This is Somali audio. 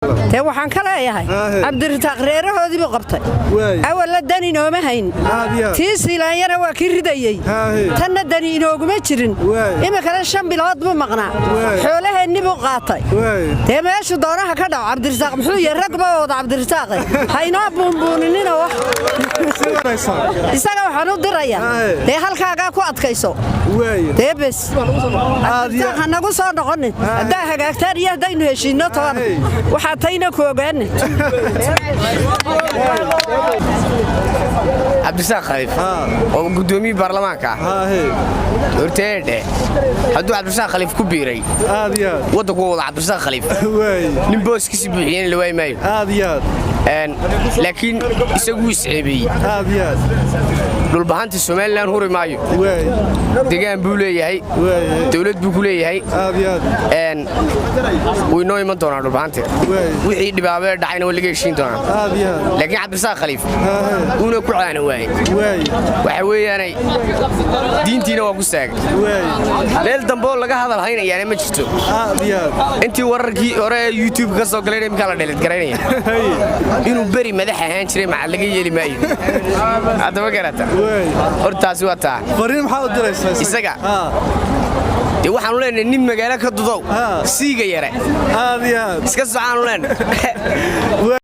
Dee waxaan ka leeyahay, Cabdirasaaq reerahoodii buu qabtay. Awalla dani inooma hayn. Tii Siilaanyana waa kii ridayey, tanna dani inooguma jirin. Iminkana 5 bilood buu maqnaa, xoolaheenni buu qaatay. Dee meeshu doonaha ka dhaco Cabdirasaaq muxuu yahay? Ragba wada Cabdirasaaqe haynoo buunbuuninina. Wax isaga waxaan u dirayaa, dee halkaagaa ku adkayso. Dee bes, Cabdirasaaq ha nagu soo noqonin. Haddaa hagaagtaan iyo haddaynu heshiinno toona, waxaa tayna ku ogaane. Cabdisaaq Khaliif oo guddoomiye baarlamaanka ah horteedhe, hadduu Cabdirasaaq Khaliif ku biiray, waddanku waa wada Cabdirasaaq Khaliif. Nin booskiisi buuxiyeen la waayi maayo, laakiin isaguu isceebeeyey. Dhulbahanta Somalilan huri maayo, degaan buu leeyahay, dawlad buu ku leeyahay. Wuu inoo iman doonaa dhulbahante. Wixii dhibaabee dhacayna waa laga heshiin doonaa, laakiin Cabdirasaaq Khaliif uuna ku caana waayey. Waxa weeyaanay diintiina waa ku saagay. Meel dambeoo laga hadal haynayaana ma jirto. Intii wararkii hore ee YouTube ka soo galayna iminkaa la dheelidgaraynaya. Inuu beri madax ahaan jiray maca laga yeeli maayo. Haddama garata, hortaasi waa taa. Isaga dee waxaanu leenahay, nin magaalo ka dudow siiga yare iska socaanu leenahay.